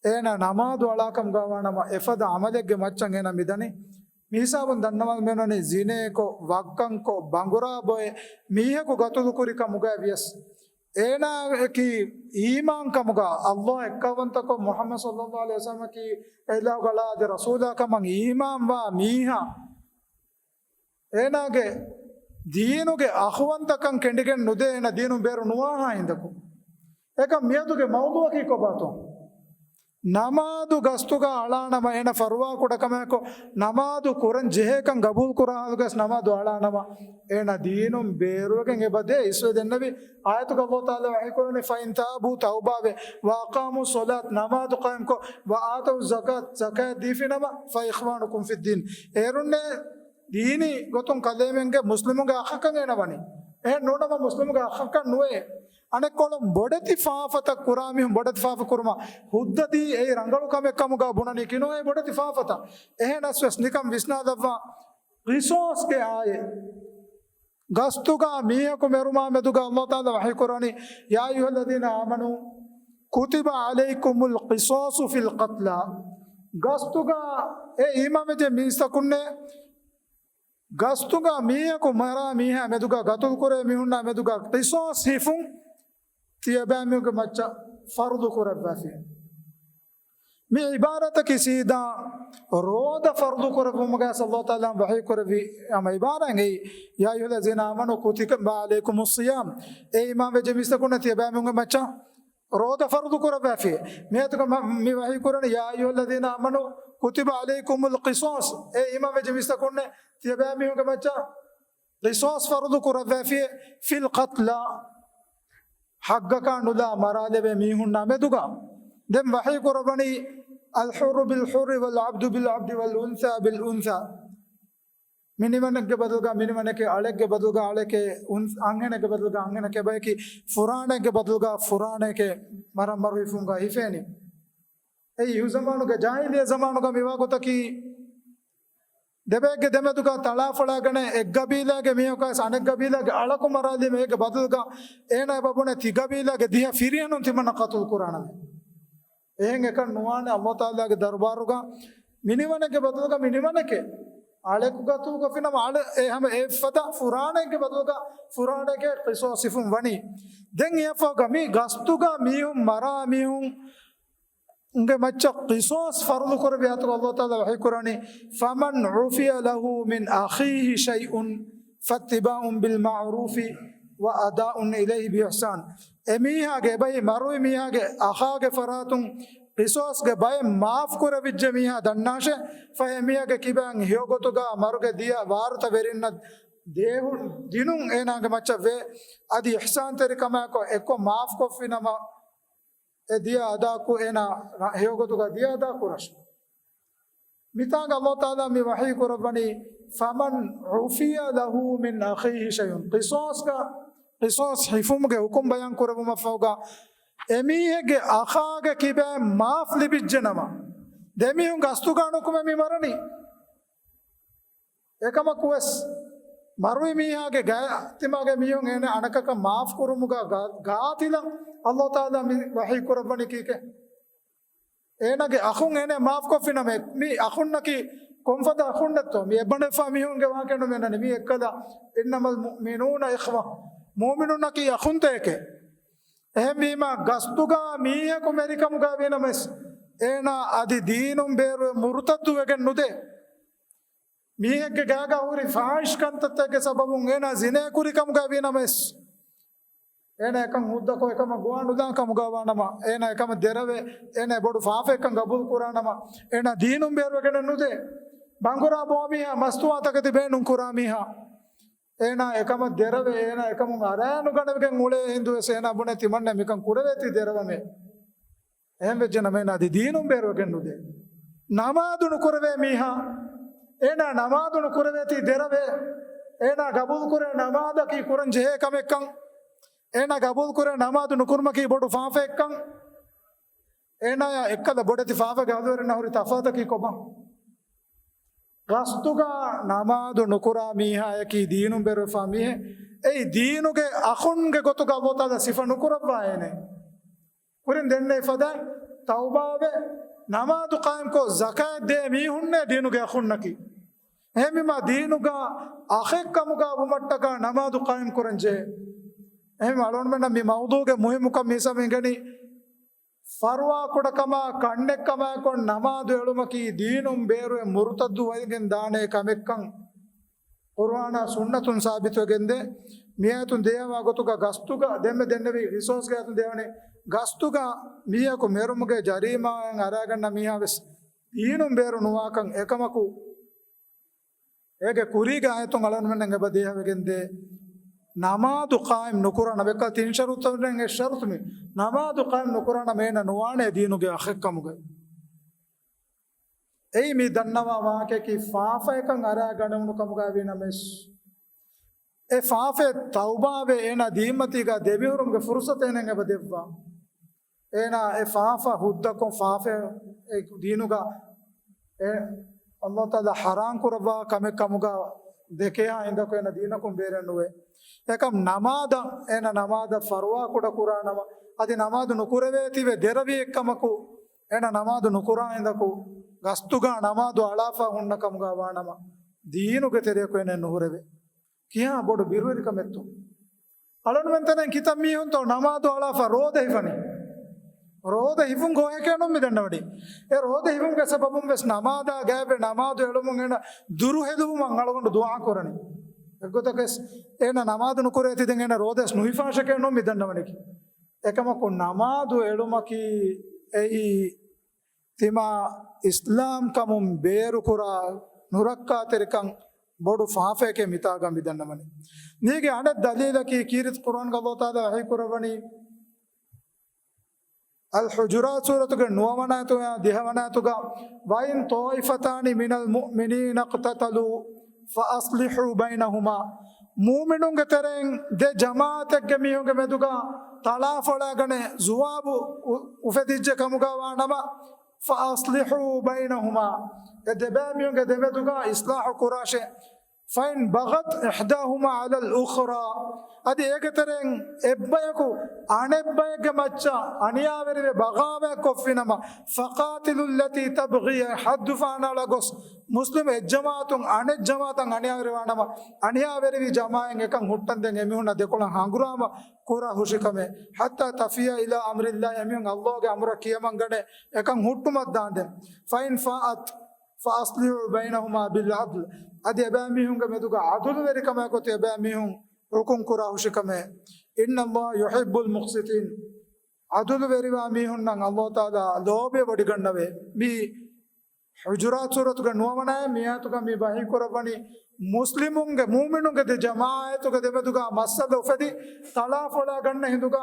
އޭނާ ނަމާދު އަޅާކަމުގަ ވާނަމަ އެފަދަ ޢަމަލެއްގެ މައްޗަށް އޭނާ މިދަނީ. މިހިސާބުން ދަންނަވަން މިއޮންނަނީ ޒިނޭކޮށް، ވައްކަންކޮށް، ބަނގުރާ ބޮއެ މީހަކު ގަތުލު ކުރި ކަމުގައި ވިޔަސް، އޭނާއަކީ އީމާން ކަމުގަ ﷲ އެއްކައުވަންތަކޮށް މުޙައްމަދު ޞައްލަﷲ ޢަލައިހި ވަސައްލަމަކީ އެއިލާހުގެ އަޅާ އަދި ރަސޫލާ ކަމަށް އީމާންވާ މީހާ، އޭނާގެ ދީނުގެ އަޚުވަންތަކަން ކެނޑިގެން ނުދޭ އޭނާ ދީނުން ބޭރު ނުވާހާ ހިނދަކު. އެކަމް މިއަދުގެ މައުޟޫޢަކީ ކޮބާތޯ؟ ނަމާދު ގަސްތުގަ އަޅާނަމަ އޭނަ ފަރުވާ ކުޑަކަމާއެކު ނަމާދު ކުރަން ޖެހޭކަން ގަބޫލު ކުރާ ހާލުގަސް ނަމާދު އަޅާނަމަ އޭނަ ދީނުން ބޭރުވެގެން އެބަ ދޭ. އިސްވެ ދެންނެވި އާޔަތުގަ ﷲ ތަޢާލާ ވަޙީ ކުރަނީ، فإن تابوا ތައުބާވެ، وأقاموا الصلاة ނަމާދު ޤާއިމްކޮށް، وآتوا الزكاة ޒަކާތް ދީފިނަމަ، فإخوانكم في الدين އޭރުންނޭ ދީނީ ގޮތުން ކަލޭމެންގެ މުސްލިމުންގެ އަޚަކަށް އޭނަ ވަނީ. އެހެން ނޫނަމަ މުސްލިމުންގެ އަޚަކަށް ނުވޭ. އަނެއްކޮޅުން ބޮޑެތި ފާފަތައް ކުރާ މީހުން ބޮޑެތި ފާފަ ކުރުމަށް ހުއްދަ ދީ އެއީ ރަނގަޅު ކަމެއް ކަމުގަ ބުނަނީ ކިނުއޭ ބޮޑެތި ފާފަތައް. އެހެނަސް ވެސް ނިކަން ވިސްނާލައްވާ ޤިޞާޞްގެ އާޔަތް. ގަސްތުގަ މީހަކު މެރުމާ މެދުގަ ﷲ ތަޢާލާ ވަޙީ ކުރަނީ، يا أيها الذين آمنوا كتب عليكم القصاص في القتلى ގަސްތުގަ އޭ އީމާންވެއްޖެ މީސްތަކުންނޭ، ގަސްތުގަ މީހަކު މަރާ މީހާ މެދުގަ ގަތުލުކުރޭ މީހުންނާ މެދުގަ ޤިޞާޞް ހިފުން ތިޔަބައިމީހުންގެ މައްޗަށް ފަރުޟު ކުރައްވާފި. މި ޢިބާރަތަކީ ސީދާ ރޯދަ ފަރުޟު ކުރެއްވުމުގަ ﷲ ތަޢާލާ ވަޙީ ކުރެއްވި ހަމަ ޢިބާރާތް އެއީ، يا أيها الذين آمنوا كتب عليكم الصيام އޭ އީމާންވެއްޖެ މީސްތަކުންނޭ ތިޔަބައިމީހުންގެ މައްޗަށް ރޯދަ ފަރުޟު ކުރައްވާފި. މިއަދުގަ މަ-، މި ވަޙީ ކުރަނީ، يا أيها الذين آمنوا كتب عليكم القصاص އޭ އީމާންވެއްޖެ މީސްތަކުންނޭ ތިޔަބައިމީހުންގެ މައްޗަށް ޤިޞާޞް ފަރުޟު ކުރައްވާފި، في القتلى ޙައްޤަކާ ނުލާ މަރާލެވޭ މީހުންނާ މެދުގަ. ދެން ވަޙީ ކުރައްވަނީ، الحر بالحر والعبد بالعبد والأنثى بالأنثى މިނިވަނެއްގެ ބަދަލުގަ މިނިވަނެކޭ، އަޅެއްގެ ބަދަލުގަ އަޅެކޭ، އަންހެނެއްގެ ބަދަލުގަ އަންހެނެކޭ، އެބަޔަކީ ފުރާނައެއްގެ ބަދަލުގަ ފުރާނައެކޭ މަރަން މަރު ހިފުމުގަ ހިފޭނީ. އެއީ އިހުޒަމާނުގެ ޖާހިލިއްޔަ ޒަމާނުގަ މިވާ ގޮތަކީ، ދެބައެއްގެ ދެމެދުގަ ތަޅާފޮޅާގަނެ އެއްގަބީލާގެ މީހަކާ ވެސް އަނެއްގަބީލާގެ އަޅަކު މަރާލީމަ އޭގެ ބަދަލުގަ އޭނާ އެބަ ބުނެ ތިގަބީލާގެ ދިހަ ފިރިހެނުން ތިމަންނަ ޤަތުލު ކުރާނަމޭ. އެހެން އެކަން ނުވާނެ. އައްލާހު ތަޢާލާގެ ދަރުބާރުގަ މިނިވަނެއްގެ ބަދަލުގަ މިނިވަނެކޭ، އަޅެކު ގަތުލުކޮށްފިނަމަ އަޅެ އެ ހަމަ އެއްފަދަ ފުރާނައެއްގެ ބަދަލުގަ ފުރާނައެކޭ ޤިޞާޞް ހިފުން ވަނީ. ދެން އެއަށްފަހުގަ މި ގަސްތުގަ މީހުން މަރާ މީހުން ގެ މައްޗަށް ޤިޞާޞް ފަރުޟު ކުރެއްވި އާޔަތުގަ އައްލާހު ތަޢާލާ ވަޙީ ކުރަނީ، فَمَنْ عُفِيَ لَهُ مِنْ أَخِيهِ شَيْءٌ فَاتِّبَاعٌ بِالْمَعْرُوفِ وَأَدَاءٌ إِلَيْهِ بِإِحْسَانٍ. އެމީހާގެ އެބައި މަރުވި މީހާގެ އަޚާގެ ފަރާތުން ޤިޞާޞްގެ ބައެއް މާފް ކުރެވިއްޖެ މީހާ ދަންނާށޭ، ފަހެ އެމީހާގެ ކިބައިން ހެޔޮގޮތުގަ މަރުގެ ދިޔަ ވާރުތަ ވެރިންނަށް ދޭހުން ދިނުން އޭނާގެ މައްޗަށް ވޭ. އަދި އިޙްސާންތެރިކަމާއެކު އެއްކޮށް މާފް ކޮށްފިނަމަ، އެ ދިޔަ އަދާކު އޭނާ ރަ-، ހެޔޮގޮތުގަ ދިޔަ އަދާ ކުރަށް. މިތާގަ އައްލާހު ތަޢާލާ މި ވަޙީ ކުރައްވަނީ، فَمَنْ عُفِيَ لَهُ مِنْ أَخِيهِ شَيْءٌ. ޤިޞާޞްގަ، ޤިޞާޞް ހިފުމުގެ ޙުކުމް ބަޔާން ކުރެއްވުމަށްފަހުގަ، އެމީހެއްގެ އަޚާގެ ކިބައިން މާފް ލިބިއްޖެ ނަމަ، ދެމީހުން ގަސްތުގަ ނުކުމެ މި މަރަނީ. އެކަމަކުވެސް މަރުވި މީހާގެ ގައި ތިމާގެ މީހުން އޭނަ އަނެކަކަށް މާފް ކުރުމުގަ ގާ-، ގާތިލަށް އައްލާހު ތަޢާލާ މި ވަޙީ ކުރައްވަނީ ކީކޭ؟ އޭނަގެ އަޚުން އޭނަ މާފް ކޮށްފިނަމޭ، މި އަޚުންނަކީ ކޮންފަދަ އަޚުންނެއްތޯ؟ މި އެއްބަނޑުފާ މީހުންގެ ވާހަކަ ނުމެންނަނީ. މި އެއްކަލަ، إِنَّمَا الْمُؤْمِنُونَ إِخْوَةٌ، މުއުމިނުންނަކީ އަޚުންތަކެކޭ. އެހެންވީމަ ގަސްތުގަ މީހަކު މެރިކަމުގަ ވީނަމަވެސް، އޭނާ އަދި ދީނުން ބޭރުވެ މުރުތައްދު ވެގެން ނުދޭ. މީހެއްގެ ގާގަ ހުރި ފާޙިޝް ކަންތައްތަކެއްގެ ސަބަބުން އޭނާ ޒިނޭ ކުރި ކަމުގަ ވީނަމަވެސް، އޭނާ އެކަން ހުއްދަކޮށް އެކަމަށް ގޮވާނުލާ ކަމުގަ ވާނަމަ، އޭނާ އެކަމަށް ދެރަވެ، އޭނާ ބޮޑު ފާފައެއްކަން ގަބޫލު ކުރާނަމަ، އޭނާ ދީނުން ބޭރުވެގެނެއް ނުދޭ. ބަނގުރާ ބޯ މީހާ، މަސްތުވާތަކެތި ބޭނުން ކުރާ މީހާ، އޭނާ އެކަމަށް ދެރަވެ، އޭނާ އެކަމުން އަރާނުގަނެވިގެން އުޅޭ ހިނދުވެސް އޭނާ ބުނޭ ތިމަންނަ މިކަން ކުރެވޭތީ ދެރަވަމޭ. އެހެން ވެއްޖެ ނަމަ އޭނާ އަދި ދީނުން ބޭރުވެގެން ނުދޭ. ނަމާދު ނުކުރެވޭ މީހާ، އޭނާ ނަމާދު ނުކުރެވޭތީ ދެރަވޭ. އޭނާ ގަބޫލުކުރޭ ނަމާދަކީ ކުރަން ޖެހޭ ކަމެއްކަން. އޭނާ ގަބޫލުކުރޭ ނަމާދު ނުކުރުމަކީ ބޮޑު ފާފައެއްކަން. އޭނާޔާ އެއްކަލަ ބޮޑެތި ފާފަގެ އަލުވެރިންނަށް ހުރި ތަފާތަކީ ކޮބާ؟ ގަސްތުގަ ނަމާދު ނުކުރާ މީހާޔަކީ ދީނުން ބޭރުވެފާ މީހެއް. އެއީ ދީނުގެ އަޚުންގެ ގޮތުގަ އައްލާހު ތަޢާލާ ސިފަ ނުކުރައްވާ އޭނެ. ކުރިން ދެންނެވި ފަދަ ތައުބާވެ، ނަމާދު ޤާއިމްކޮށް، ޒަކާތް ދޭ މީހުންނޭ ދީނުގެ އަޚުންނަކީ. އެހެންވީމާ ދީނުގަ އަޚެއްކަމުގަ ވުމަށްޓަކާ ނަމާދު ޤާއިމް ކުރަން ޖެހޭ. އެހެން އަޅުގަނޑުމެންނަށް މި މައުޟޫގެ މުހިއްމުކަން މިސާމަ އިނގެނީ، ފަރުވާކުޑަކަމާ ކަންނެއްކަމާއެކު ނަމާދު އެޅުމަކީ ދީނުން ބޭރުވެ މުރުތައްދު ވެގެން ދާނޭ ކަމެއްކަން. ޤުރުއާނާ ސުންނަތުން ސާބިތުވެގެންދޭ. މިއާޔަތުން ދިޔަވާ ގޮތުގަ ގަސްތުގަ ދެންމެ ދެންނެވި ޤިޞާޞްގެ އާޔަތުން ދިޔަވަނީ، ގަސްތުގަ މީހަކު މެރުމުގެ ޖަރީމާއެއް އަރާގަންނަ މީހާ ވެސް ދީނުން ބޭރު ނުވާކަން. އެކަމަކު އޭގެ ކުރީގެ އާޔަތުން އަޅުގަނޑުމެންނަށް އެބަ ދޭހަވެގެންދޭ، ނަމާދު ޤާއިމް ނުކުރާނަމަ، އެއްކަލަ ތިން ޝަރުޠުން އެއް ޝަރުޠު މި، ނަމާދު ޤާއިމް ނުކުރާނަމަ އޭނަ ނުވާނެ ދީނުގެ އަޚެއްކަމުގައި. އެއީ މި ދަންނަވާ ވާހަކައަކީ ފާފައެއްކަން އަރާ ގަނެވުނު ކަމުގައި ވީނަމަވެސް، އެ ފާފައެއް ތައުބާވެ އޭނާ ދީންމަތީގަ ދެމިހުރުމުގެ ފުރުޞަތު އޭނައަށް އެބަ ދެއްވާ. އޭނާ އެ ފާފަ ހުއްދަކޮށް ފާފައެއް އެ ދީނުގަ އެ އައްލާހު ތަޢާލާ ޙަރާމް ކުރައްވާ ކަމެއް ކަމުގަ ދެކޭހާ ހިނދަކު އޭނަ ދީނަކުން ބޭރެއް ނުވޭ. އެކަމް ނަމާދަށް އޭނަ ނަމާދަށް ފަރުވާ ކުޑަ ކުރާނަމަ، އަދި ނަމާދު ނުކުރެވޭތީވެ ދެރަވި އެއްކަމަކު، އޭނަ ނަމާދު ނުކުރާ ހިނދަކު ގަސްތުގަ ނަމާދު އަޅާފަ ހުންނަ ކަމުގަ ވާނަމަ، ދީނުގެ ތެރެއަކު އޭނަ ނުހުރެވޭ. ކިހާ ބޮޑު ބިރުވެރިކަމެއްތޯ؟ އަޅުންމެން ތަނެއް ކިތައް މީހުންތޯ ނަމާދު އަޅާފަ ރޯދަ ހިފަނީ؟ ރޯދަ ހިފުން ގޮހެކޭ ނޫން މި ދަންނަވަނީ. އެ ރޯދަ ހިފުމުގެ ސަބަބުން ވެސް ނަމާދާ ގާތްވެ ނަމާދު އެޅުމުން އޭނަ ދުރުހެލުވުމަށް އަޅުގަނޑު ދުޢާ ކުރަނީ. އެއްގޮތަކަސް އޭނަ ނަމާދު ނުކުރޭތީ ދެން އޭނަ ރޯދަސް ނުހިފާށެކޭ ނޫން މި ދަންނަވަނީކީ. އެކަމަކު ނަމާދު އެޅުމަކީ އެއީ ތިމާ އިސްލާމްކަމުން ބޭރުކުރާ ނުރައްކާތެރިކަން ބޮޑު ފާފައެކޭ މިތާގަ މި ދަންނަވަނީ. މީގެ އަނެއް ދަލީލަކީ ކީރިތި ޤުރުއާންގަ އައްލާހު ތަޢާލާ ވަޙީ ކުރައްވަނީ، އަލް ޙުޖުރާތު ސޫރަތުގެ ނުވަވަނަ އާޔަތު ދިހަވަނަ އާޔަތުގަ، وَإِن طَائِفَتَانِ مِنَ الْمُؤْمِنِينَ اقْتَتَلُوا فأصلحوا بينهما، މޫމިނުންގެ ތެރެއިން ދެ ޖަމާޢަތެއްގެ މީހުންގެ މެދުގަ ތަޅާފޮޅާގަނެ ޒުވާބު އު-، އުފެދިއްޖެ ކަމުގަ ވާނަމަ، فأصلحوا بينهما، އެ ދެބައިމީހުންގެ ދެމެދުގަ އިޞްލާޙު ކުރާށޭ. فإن بغت إحداهما على الأخرى، އަދި އޭގެ ތެރެއިން އެއްބަޔަކު އަނެއްބައެއްގެ މައްޗަށް އަނިޔާވެރިވެ ބަޣާވާތް ކޮށްފިނަމަ، فقاتلوا التي تبغي، ޙައްދު ފަހަނައަޅާ ގޮސް، މުސްލިމް އެއްޖަމާޢަތުން އަނެއް ޖަމާޢަތަށް އަނިޔާވެރިވާނަމަ، އަނިޔާވެރިވި ޖަމާޢަތް އެކަން ހުއްޓަންދެން އެމީހުންނާ ދެކޮޅަށް ހަނގުރާމަ ކުރާ ހުށިކަމެއް، حتى تفيء إلى أمر الله، އެމީހުން ﷲ ގެ އަމުރަށް ކިޔަމަންގަނެ އެކަން ހުއްޓުމަށްދާނދެން. فإن فاءت فأصلحوا بينهما بالعدل، އަދި އެބައިމީހުންގެ މެދުގަ ޢަދުލުވެރިކަމާއެކު އެބައިމީހުން ޙުކުމް ކުރާ ހުށިކަމެއް. إن الله يحب المقسطين، ޢަދުލުވެރިވާ މީހުންނަށް ﷲ ތަޢާލާ ލޯބިވެވޮޑިގަންނަވޭ. މި ޙުޖުރާތު ސޫރަތުގަ ނުވަވަނަ އާޔަތުގަ މި ވަޙީ ކުރައްވަނީ، މުސްލިމުންގެ، މޫމިނުންގެ ދެ ޖަމާޢަތުގެ ދެމެދުގަ މައްސަލަ އުފެދި، ތަޅާފޮޅާގަންނަ ހިނދުގަ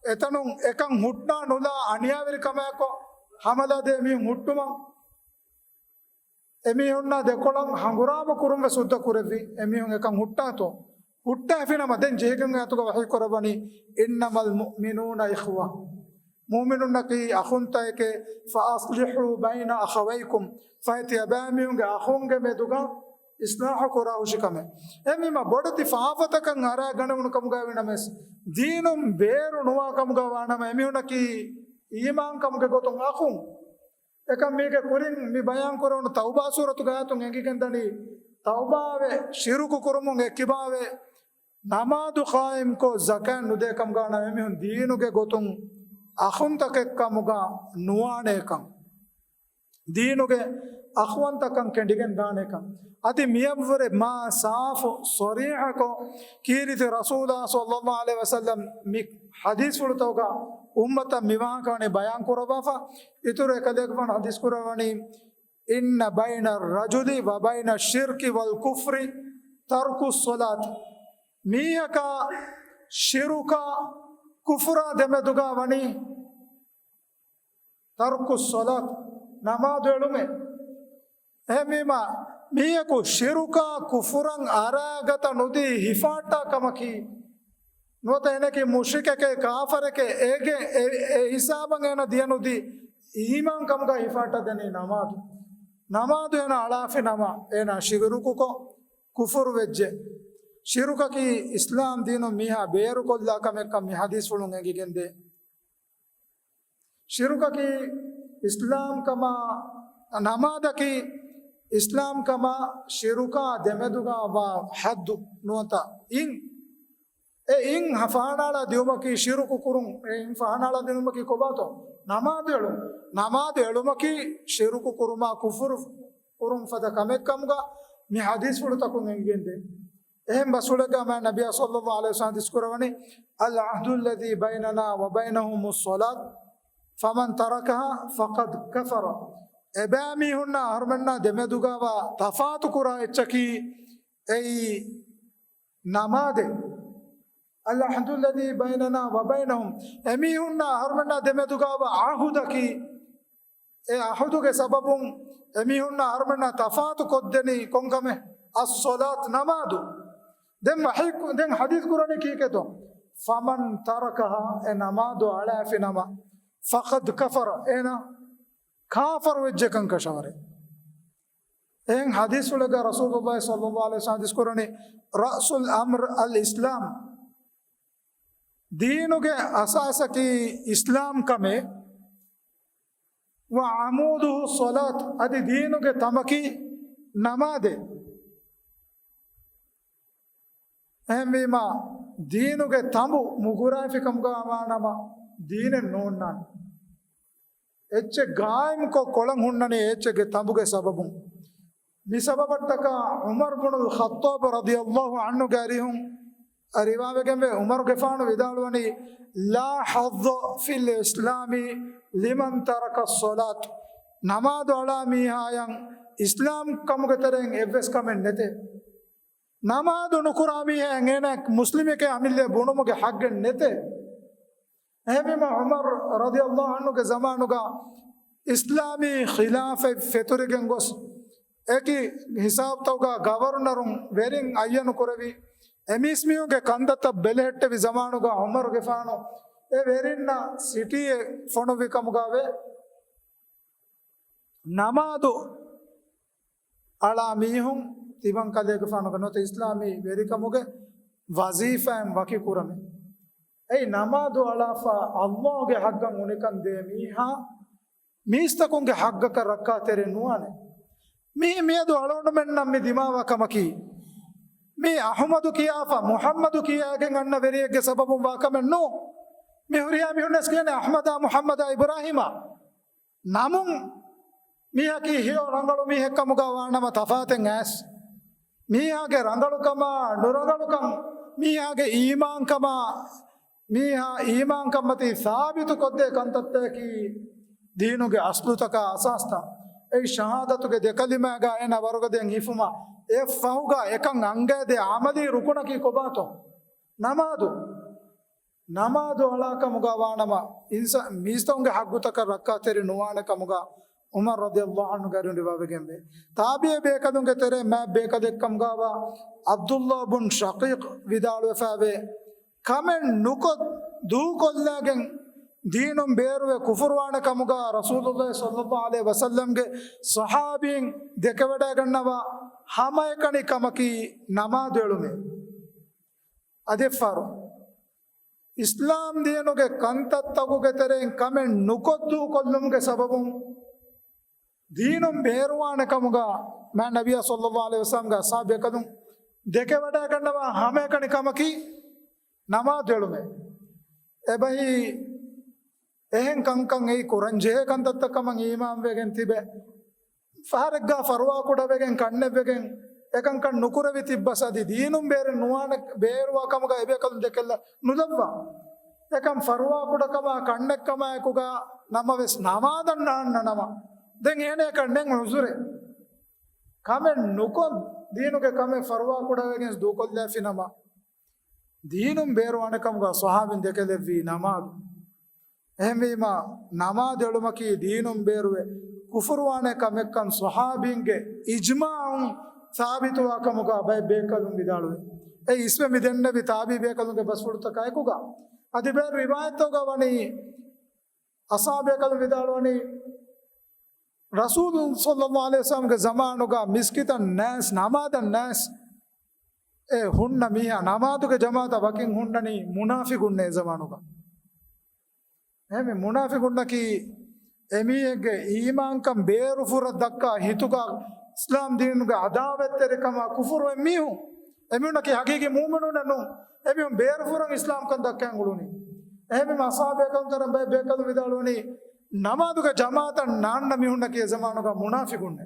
އެތަނުން އެކަން ހުއްޓާ ނުލާ އަނިޔާވެރިކަމާއެކު ހަމަލާދޭ މީހުން ހުއްޓުމަށް އެމީހުންނާ ދެކޮޅަށް ހަނގުރާމަ ކުރުން ވެސް ހުއްދަ ކުރެއްވި. އެމީހުން އެކަން ހުއްޓާތޯ؟ ހުއްޓާފިނަމަ ދެން ޖެހިގެން އާޔަތުގަ ވަޙީ ކުރައްވަނީ، إنما المؤمنون إخوة، މޫމިނުންނަކީ އަޚުންތަކެކޭ، فأصلحوا بين أخويكم، ފަހެ ތިޔަބައިމީހުންގެ އަޚުންގެ މެދުގަ އިޞްލާޙު ކުރާ ހުށިކަމެއް. އެހެންވީމަ ބޮޑެތި ފާފަތަކަށް އަރާ ގަނެވުނު ކަމުގަ ވިނަމަސް، ދީނުން ބޭރު ނުވާ ކަމުގަ ވާނަމަ، އެމީހުންނަކީ އީމާންކަމުގެ ގޮތުން އަޚުން. އެކަމް މީގެ ކުރިން މި ބަޔާން ކުރެވުނު ތައުބާ ސޫރަތުގެ އާޔަތުން އެނގިގެންދަނީ، ތައުބާވެ، ޝިރުކު ކުރުމުން އެއްކިބާވެ، ނަމާދު ޤާއިމްކޮށް، ޒަކާތް ނުދޭ ކަމުގަ ވާނަމަ، އެމީހުން ދީނުގެ ގޮތުން އަޚުންތަކެއްކަމުގަ ނުވާނޭކަން، ދީނުގެ އަޚުވަންތަކަން ކެނޑިގެން ދާނޭކަން. އަދި މިއަށްވުރެ މާ ސާފު ޞަރީޙަކޮށް، ކީރިތި ރަސޫލާ ޞައްލައްލާހު ޢަލައިހި ވަސައްލަމް މި ޙަދީޘްފުޅުތަކުގަ އުއްމަތަށް މި ވާހަކަ ވަނީ ބަޔާން ކުރައްވާފަ. އިތުރު އެކަލޭގެފާނު ޙަދީޘް ކުރައްވަނީ، إن بين الرجل وبين الشرك والكفر ترك الصلاة، މީހަކާ ޝިރުކާ ކުފުރާ ދެމެދުގަ ވަނީ ترك الصلاة، ނަމާދު އެޅުމޭ. އެހެންވީމަ، މީހަކު ޝިރުކާ ކުފުރަށް އަރާގަތަ ނުދީ ހިފާއްޓާ ކަމަކީ، ނުވަތަ އޭނަކީ މުޝްރިކެކޭ، ކާފަރެކޭ، އޭގެ އެ، އެ ހިސާބަށް އޭނަ ދިޔަ ނުދީ އީމާން ކަމުގަ ހިފާއްޓަދެނީ ނަމާދު. ނަމާދު އޭނަ އަޅާފި ނަމަ، އޭނަ ޝިރުކުކޮށް، ކުފުރު ވެއްޖެ. ޝިރުކަކީ އިސްލާމް ދީނުން މީހާ ބޭރުކޮށްލާ ކަމެއްކަން މި ޙަދީޘްފުޅުން އެނގިގެންދޭ. ޝިރުކަކީ އިސްލާމްކަމާ، ނަމާދަކީ އިސްލާމްކަމާ ޝިރުކާ ދެމެދުގަ ވާ ޙައްދު ނުވަތަ އިން. އެ އިން ފަހަނައަޅާ ދިއުމަކީ ޝިރުކު ކުރުން، އެ އިން ފަހަނައަޅާ ދިއުމަކީ ކޮބާތޯ؟ ނަމާދު އެޅުން. ނަމާދު އެޅުމަކީ ޝިރުކު ކުރުމާ ކުފުރު ކުރުން ފަދަ ކަމެއް ކަމުގަ މި ޙަދީޘްފުޅުތަކުން އެނގިގެންދޭ. އެހެން ބަސްފުޅެއްގަ މާތް ނަބިއްޔާ ޞައްލައްލާހު ޢަލައިހި ވަސައްލަމް ޙަދީޘް ކުރައްވަނީ، العهد الذي بيننا وبينهم الصلاة فمن تركها فقد كفر. އެބައިމީހުންނާ އަހަރުމެންނާ ދެމެދުގަވާ ތަފާތު ކުރާ އެއްޗަކީ އެއީ ނަމާދެއް. العهد الذي بيننا وبينهم، އެމީހުންނާ އަހަރުމެންނާ ދެމެދުގަވާ ޢަހުދަކީ، އެ ޢަހުދުގެ ސަބަބުން އެމީހުންނާ އަހަރުމެންނާ ތަފާތު ކޮށްދެނީ ކޮންކަމެއް؟ الصلاة، ނަމާދު. ދެން ވަޙީ، ދެން ޙަދީޘް ކުރަނީ ކީކޭތޯ؟ فمن تركها، އެ ނަމާދު އަޅާފި ނަމަ، فقد كفر، އޭނަ ކާފަރު ވެއްޖެކަން ކަށަވަރެއް. އެހެން ޙަދީޘްފުޅެއްގަ ރަސޫލުﷲ ޞައްލައްލާހު ޢަލައިހި ވަސައްލަމް ޙަދީޘް ކުރަނީ، رأس الأمر الإسلام، ދީނުގެ އަސާސަކީ އިސްލާމް ކަމޭ، وعموده الصلاة، އަދި ދީނުގެ ތަނބަކީ ނަމާދޭ. އެހެންވީމާ، ދީނުގެ ތަނބު މުގުރާފި ކަމުގަ ވާނަމަ، ދީނެއް ނޯންނާނެ. އެއްޗެއް ގާއިމްކޮށް ކޮޅަށް ހުންނަނީ އެއްޗެއްގެ ތަނބުގެ ސަބަބުން. މި ސަބަބަށްޓަކާ ޢުމަރު ބުނުލް ޚައްޠާބު ރަޟިޔައްލާހު ޢަންހުގެ އަރިހުން ރިވާވެގެންވޭ، ޢުމަރުގެފާނު ވިދާޅުވަނީ، لا حظ في الإسلام لمن ترك الصلاة. ނަމާދު އަޅާ މީހާޔަށް އިސްލާމް ކަމުގެ ތެރެއިން އެއްވެސް ކަމެއް ނެތޭ. ނަމާދު ނުކުރާ މީހާއަށް އޭނާ މުސްލިމެކޭ އަމިއްލައޭ ބުނުމުގެ ޙައްޤެއް ނެތޭ. އެހެންވީމަ، ޢުމަރު ރަޟިޔައްލާހު ޢަންހުގެ ޒަމާނުގަ އިސްލާމީ ޚިލާފަތް ފެތުރިގެން ގޮސް، އެކި ހިސާބުތަކުގަ ގަވަރުނަރުން ވެރިން އައްޔަނު ކުރެވި، އެމީސްމީހުންގެ ކަންތައްތައް ބެލެހެއްޓެވި ޒަމާނުގަ ޢުމަރުގެފާނު އެ ވެރިންނަށް ސިޓީއެއް ފޮނުއްވި ކަމުގައެވެ. ނަމާދު އަޅާ މީހުން ތިމަން ކަލޭގެފާނުގެ ނުވަތަ އިސްލާމީ ވެރިކަމުގެ ވަޒީފާއިން ވަކި ކުރަމެ. އެއީ ނަމާދު އަޅާފަ އައްލާހުގެ ޙައްޤަށް އުނިކަން ދޭ މީހާ މީސްތަކުންގެ ޙައްޤަކަށް ރައްކާތެރި ނުވާނެ. މީ މިއަދު އަޅުގަނޑުމެންނަށް މި ދިމާވާ ކަމަކީ، މީ އަޙުމަދު ކިޔާފަ މުޙައްމަދު ކިޔާގެން އަންނަ ވެރިއެއްގެ ސަބަބުން ވާ ކަމެއް ނޫން. މި ހުރިހާ މީހުންނަސް ކިޔަނީ އަޙްމަދާ މުޙައްމަދާ އިބްރާހީމާ. ނަމުން މީހަކީ ހެޔޮ ރަނގަޅު މީހެއްކަމުގަ ވާނަމަ ތަފާތެއް އައިސް، މީހާގެ ރަނގަޅުކަމާ ނުރަނގަޅުކަން، މީހާގެ އީމާންކަމާ، މީހާ އީމާންކަންމަތީ ސާބިތުކޮށްދޭ ކަންތައްތަކަކީ ދީނުގެ އަސްލުތަކާ އަސާސްތައް. އެއީ ޝަހާދަތުގެ ދެކަލިމާގަ އޭނާ ވަރުގަދައިން ހިފުމަށް އެއަށްފަހުގަ އެކަން އަންގައިދޭ ޢަމަލީ ރުކުނަކީ ކޮބާތޯ؟ ނަމާދު. ނަމާދު އަޅާކަމުގަ ވާނަމަ، އިންސާ-، މީސްތަކުންގެ ޙައްޤުތަކަށް ރައްކާތެރި ނުވާނެ ކަމުގަ ޢުމަރު ރަޟިޔަﷲ ޢަންހުގެ އަރިހުން ރިވާވެގެންވޭ. ތާބިޢީ ބޭކަލުންގެ ތެރޭ މާތް ބޭކަލެއްކަމުގަވާ ޢަބްދުﷲ ބުން ޝަޤީޤް ވިދާޅުވެފައިވޭ، ކަމެއް ނުކޮށް ދޫކޮށްލާގެން ދީނުން ބޭރުވެ ކުފުރުވާނެ ކަމުގަ ރަސޫލުﷲ ޞައްލަﷲ ޢަލައިހި ވަސައްލަމްގެ ޞަޙާބީން ދެކެވަޑައިގަންނަވާ ހަމައެކަނި ކަމަކީ ނަމާދު އެޅުމޭ. އަދި އެއްފަހަރު އިސްލާމް ދީނުގެ ކަންތައްތަކުގެ ތެރެއިން ކަމެއް ނުކޮށްދޫކޮށްލުމުގެ ސަބަބުން ދީނުން ބޭރުވާނެ ކަމުގަ މާތް ނަބިއްޔާ ޞައްލަﷲ ޢަލައިހި ވަސައްލަމްގެ އަޞްޙާބު ބޭކަލުން ދެކެވަޑައިގަންނަވާ ހަމައެކަނި ކަމަކީ ނަމާދު އެޅުމޭ. އެބަހީ އެހެން ކަންކަން އެއީ ކުރަންޖެހޭ ކަންތައްތައް ކަމަށް އީމާންވެގެން ތިބެ، ފަހަރެއްގަ ފަރުވާކުޑަވެގެން ކަންނެއްވެގެން އެކަންކަން ނުކުރެވި ތިއްބަސް އަދި ދީނުން ބޭރެއް ނުވާނެ، ބޭރުވާ ކަމުގަ އެބޭކަލުން ދެކެއްލަ ނުލައްވާ. އެކަން ފަރުވާކުޑަކަމާ ކަންނެއްކަމާ އެކުގަ ނަމަވެސް ނަމާދަށް ނާންނަ ނަމަ، ދެން އޭނަޔަކަށް ނެތް ޢުޛުރެއް. ކަމެއް ނުކޮށް، ދީނުގެ ކަމެއް ފަރުވާކުޑަވެގެން ދޫކޮށްލާފި ނަމަ، ދީނުން ބޭރުވާނެ ކަމުގަ ޞަޙާބީން ދެކެލެއްވީ ނަމާދު. އެހެންވީމަ، ނަމާދު އެޅުމަކީ ދީނުން ބޭރުވެ ކުފުރުވާނެ ކަމެއްކަން ޞަޙާބީންގެ އިޖްމާޢުން ސާބިތުވާ ކަމުގަ ބައެއް ބޭކަލުން ވިދާޅުވޭ. އެ އިސްވެ މި ދެންނެވި ތާބިޢީ ބޭކަލުންގެ ބަސްފުޅުތަކާއެކުގަ. އަދި ބައެއް ރިވާޔަތްތަކުގަ ވަނީ، އަޞްޙާބު ބޭކަލުން ވިދާޅުވަނީ، ރަސޫލު ޞައްލަﷲ ޢަލައިހި ވަސައްލަމްގެ ޒަމާނުގަ މިސްކިތަށް ނާސް، ނަމާދަށް ނާސް އެ ހުންނަ މީހާ، ނަމާދުގެ ޖަމާޢަތަށް ވަކިން ހުންނަނީ މުނާފިޤުންނޭ އެ ޒަމާނުގަ. އެހެންވެ، މުނާފިޤުންނަކީ އެމީހެއްގެ އީމާންކަން ބޭރުފުރަށް ދައްކާ ހިތުގަ އިސްލާމް ދީނުގެ ޢަދާވަތްތެރިކަމާ ކުފުރު އެއްމީހުން. އެމީހުންނަކީ ޙަޤީޤީ މުއުމިނުންނެއް ނޫން. އެމީހުން ބޭރުފުރަށް އިސްލާމްކަން ދައްކައިގެން އުޅުނީ. އެހެންވީމަ، އަޞްޙާބު ބޭކަލުން ތަރަ ބައެއް ބޭކަލުން ވިދާޅުވަނީ، ނަމާދުގެ ޖަމާޢަތަށް ނާންނަ މީހުންނަކީ އެ ޒަމާނުގަ މުނާފިޤުންނޭ.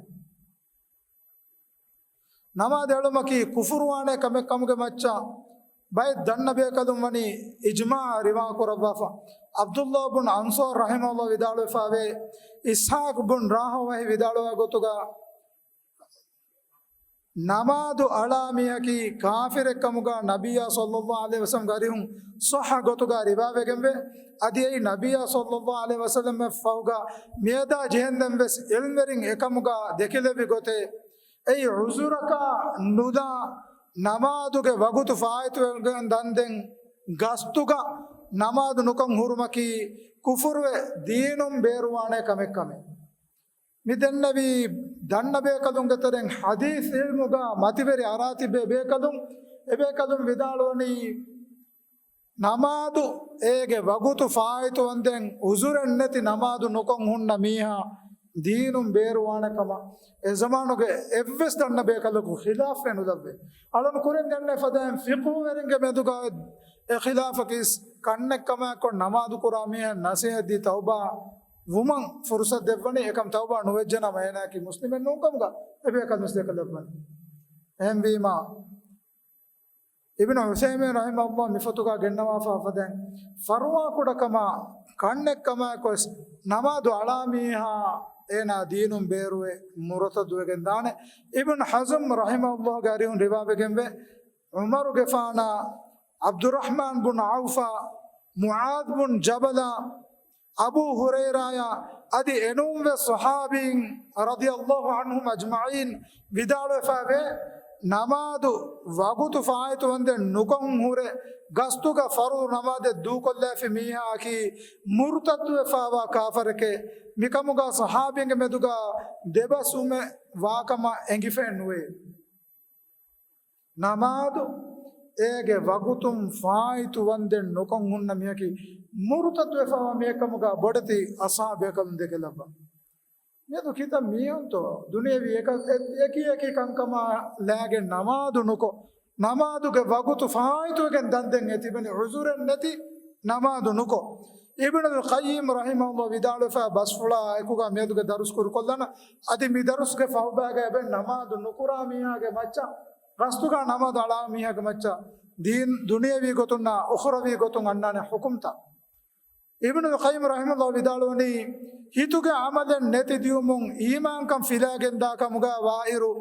ނަމާދު އެޅުމަކީ ކުފުރުވާނޭ ކަމެއް ކަމުގެ މައްޗަށް ބައެއް ދަންނަ ބޭކަލުން ވަނީ އިޖްމާޢަށް ރިވާ ކުރައްވާފަ. ޢަބްދުﷲ ބުން އަންޞާރު ރަޙިމަހުﷲ ވިދާޅުވެފައިވޭ، އިސްޙާޤު ބުން ރާހަވައިހި ވިދާޅުވާ ގޮތުގަ، ނަމާދު އަޅާ މީހަކީ ކާފިރެއް ކަމުގަ ނަބިއްޔާ ޞައްލަﷲ ޢަލައިހި ވަސައްލަމްގެ އަރިހުން ޞައްޙަ ގޮތުގަ ރިވާވެގެންވޭ. އަދި އެއީ ނަބިއްޔާ ޞައްލަﷲ ޢަލައިހި ވަސައްލަމް ފަހުގަ މިއަދާ ޖެހެންދެން ވެސް ޢިލްމްވެރިން އެކަމުގަ ދެކިލެއްވި ގޮތެއް. އެއީ ޢުޛުރަކާ ނުދާ، ނަމާދުގެ ވަގުތު ފާއިތުވެގެން ދަންދެން ގަސްތުގަ ނަމާދު ނުކޮށް ހުރުމަކީ ކުފުރުވެ ދީނުން ބޭރުވާނޭ ކަމެއް ކަމެއް. މި ދެންނެވި ދަންނަ ބޭކަލުންގެ ތެރެއިން ޙަދީޘް ޢިލްމުގަ މަތިވެރި އަރާ ތިބޭ ބޭކަލުން، އެބޭކަލުން ވިދާޅުވަނީ، ނަމާދު އޭގެ ވަގުތު ފާއިތުވަންދެން ޢުޛުރެއް ނެތި ނަމާދު ނުކޮށް ހުންނަ މީހާ ދީނުން ބޭރުވާނެ ކަމަށް އެ ޒަމާނުގެ އެއްވެސް ދަންނަ ބޭކަލަކު ޚިލާފެއް ނުލައްވޭ. އަޅުން ކުރިން ދެންނެވި ފަދައިން ފިޤުހުވެރިންގެ މެދުގަ އެ ޚިލާފަކީ ކަންނެއްކަމާއެކު ނަމާދު ކުރާ މީހަށް ނަޞޭޙަތްދީ ތައުބާ ވުމަށް ފުރުޞަތު ދެއްވަނީ، އެކަމް ތައުބާ ނުވެއްޖެނަމަ އޭނާއަކީ މުސްލިމެއް ނޫންކަމުގަ އެބޭކަލުން ދެކެލައްވަނީ. އެހެންވީމާ، އިބްނު ޢުޘައިމީން ރަޙިމަހުﷲ މި ފޮތުގަ ގެންނަވާފަ ފަދައިން، ފަރުވާކުޑަކަމާ ކަންނެއްކަމާއެކުވެސް ނަމާދު އަޅާ މީހާ އޭނާ ދީނުން ބޭރުވެ މުރުތައްދުވެގެން ދާނެ. އިބްނު ޙަޒްމް ރަޙިމަހުﷲގެ އަރިހުން ރިވާވެގެންވޭ، ޢުމަރުގެފާނާ ޢަބްދުއްރަޙްމާން ބުން ޢައުފާ، މުޢާޛް ބުން ޖަބަލާ، އަބޫ ހުރައިރާޔާ އަދި އެނޫންވެސް ޞަޙާބީން ރަޟިޔަﷲ ޢަންހުމް އަޖްމަޢީން ވިދާޅުވެފައިވޭ، ނަމާދު ވަގުތު ފާއިތު ވަންދެން ނުކޮށް ހުރެ ގަސްތުގަ ފަރުޟު ނަމާދެއް ދޫކޮށްލާފި މީހާއަކީ މުރުތައްދުވެފައިވާ ކާފަރެކޭ. މިކަމުގަ ޞަޙާބީންގެ މެދުގަ ދެބަސްވުމެއް ވާކަމަށް އެނގިފައެއް ނުވޭ. ނަމާދު އޭގެ ވަގުތުން ފާއިތު ވަންދެން ނުކޮށް ހުންނަ މީހަކީ މުރުތައްދުވެފައިވާ މީހެއްކަމުގަ ބޮޑެތި އަޞްޙާބުބޭކަލުން ދެކެލައްވާ. މިއަދު ކިތައް މީހުންތޯ ދުނިޔެވީ އެކަ-، އެ-، އެކި އެކި ކަންކަމާ ލާގެން ނަމާދު ނުކޮށް، ނަމާދުގެ ވަގުތު ފާއިތުވެގެން ދަންދެން އެ ތިބެނީ ޢުޛުރެއް ނެތި ނަމާދު ނުކޮށް. އިބްނުލް ޤައްޔިމް ރަޙިމަހުﷲ ވިދާޅުވެފަ ބަސްފުޅާ އެކުގަ މިއަދުގެ ދަރުސް ކުރުކޮށްލަން. އަދި މި ދަރުސްގެ ފަހުބައިގަ އެބަ ނަމާދު ނުކުރާ މީހާގެ މައްޗަށް، ގަސްތުގަ ނަމާދު އަޅާ މީހާގެ މައްޗަށް ދީން ދުނިޔެވީ ގޮތުންނާ އުޚްރަވީ ގޮތުން އަންނާނެ ޙުކުމްތައް. އިބްނުލް ޤައްޔިމް ރަޙިމަހުﷲ ވިދާޅުވަނީ، ހިތުގެ ޢަމަލެއް ނެތި ދިޔުމުން އީމާންކަން ފިލާގެންދާ ކަމުގަ ވާއިރު،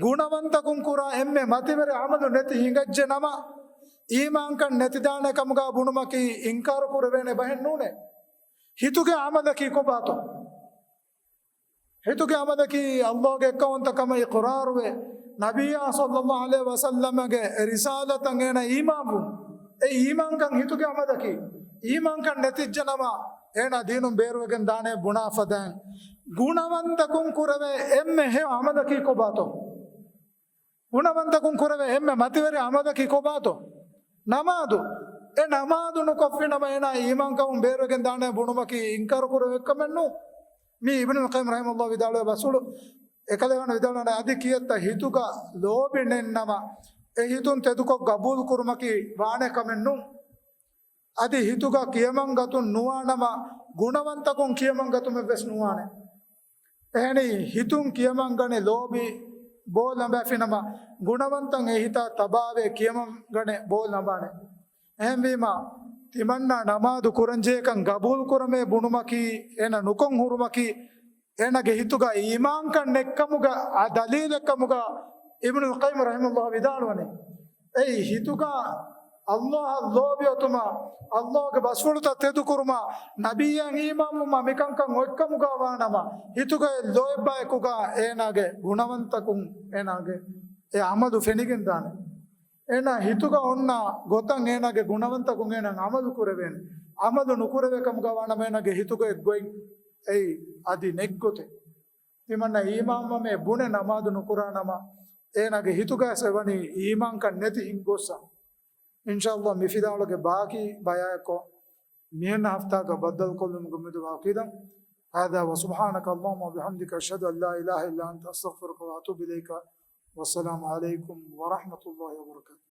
ގުނަވަންތަކުން ކުރާ އެންމެ މަތިވެރި ޢަމަލު ނެތި ހިނގައްޖެ ނަމަ، އީމާންކަން ނެތިދާނެ ކަމުގަ ބުނުމަކީ އިންކާރު ކުރެވޭނެ ބަހެއް ނޫނޭ. ހިތުގެ ޢަމަލަކީ ކޮބާތޯ؟ ހިތުގެ ޢަމަލަކީ ﷲގެ އެއްކައުވަންތަކަމަށް އިޤްރާރުވެ، ނަބިއްޔާ ޞައްލަﷲ ޢަލައިހި ވަސައްލަމަގެ ރިސާލަތަށް އޭނަ އީމާންވުން. އެ އީމާންކަން ހިތުގެ ޢަމަލަކީ. އީމާންކަން ނެތިއްޖެ ނަމަ، އޭނަ ދީނުން ބޭރުވެގެން ދާނެ ބުނާ ފަދައިން. ގުނަވަންތަކުން ކުރެވޭ އެންމެ ހެޔޮ ޢަމަލަކީ ކޮބާތޯ؟ ގުނަވަންތަކުން ކުރެވޭ އެންމެ މަތިވެރި ޢަމަލަކީ ކޮބާތޯ؟ ނަމާދު. އެ ނަމާދު ނުކޮށްފިނަމަ އޭނާ އީމާންކަމުން ބޭރުވެގެން ދާނެ ބުނުމަކީ އިންކާރު ކުރެވޭ ކަމެއް ނޫން. މީ އިބްނުލް ޤައްޔިމް ރަޙިމަހުﷲ ވިދާޅުވޭ ބަސްފުޅު. އެކަލޭގެފާނު ވިދާޅުވާނެ އަދި ކިއެއްތަ ހިތުގަ ލޯބި ނެތްނަމަ، އެ ހިތުން ތެދުކޮށް ގަބޫލު ކުރުމަކީ ވާނެ ކަމެއް ނޫން. އަދި ހިތުގަ ކިޔަމަން ގަތުން ނުވާނަމަ، ގުނަވަންތަކުން ކިޔަމަން ގަތުމެއް ވެސް ނުވާނެ. އެހެނީ، ހިތުން ކިޔަމަން ގަނެ ލޯބި ބޯ ލަނބާފިނަމަ، ގުނަވަންތައް އެ ހިތާ ތަބާވެ ކިޔަމަން ގަނެ ބޯ ލަނބާނެ. އެހެންވީމަ، ތިމަންނާ ނަމާދު ކުރަންޖެހޭކަން ގަބޫލު ކުރަމޭ ބުނުމަކީ، އޭނަ ނުކޮށް ހުރުމަކީ، އޭނަގެ ހިތުގަ އީމާންކަން ނެއްކަމުގަ އާ ދަލީލެއްކަމުގަ އިބްނުލް ޤައްޔިމް ރަޙިމަހުﷲ ވިދާޅުވަނީ. އެއީ ހިތުގަ ﷲ އަށް ލޯބި އޮތުމަށް، ﷲގެ ބަސްފުޅުތައް ތެދުކުރުމަށް، ނަބިއްޔަށް އީމާންވުމަށް މިކަންކަން އޮތްކަމުގަ ވާނަމަ، ހިތުގައި ލޯތްބާއެކުގަ އޭނާގެ ގުނަވަންތަކުން އޭނާގެ އެ ޢަމަލު ފެނިގެންދާނެ. އޭނާ ހިތުގަ އޮންނަ ގޮތަށް އޭނާގެ ގުނަވަންތަކުން އޭނާ ޢަމަލު ކުރެވޭނެ. ޢަމަލު ނުކުރެވޭ ކަމުގަ ވާނަމަ އޭނާގެ ހިތުގައި ގޮތް އެއީ އަދި ނެތްގޮތެއް. ތިމަންނަ އީމާންވަމޭ ބުނެ ނަމާދު ނުކުރާ ނަމަ، އޭނާގެ ހިތުގައި އެވަނީ އީމާންކަން ނެތި ހިނގުއްސަށް. އިންޝާﷲ މި ފިލާވަޅުގެ ބާކީ ބަޔާއެއްކޮށް، މިހެން ހަފްތާގަ ބައްދަލުކޮށްލުމުގެ އުއްމީދު ވާކީދަން. هذا وسبحانك اللهم وبحمدك، أشهد أن لا إله إلا أنت، أستغفرك وأتوب إليك. والسلام عليكم ورحمة الله وبركاته.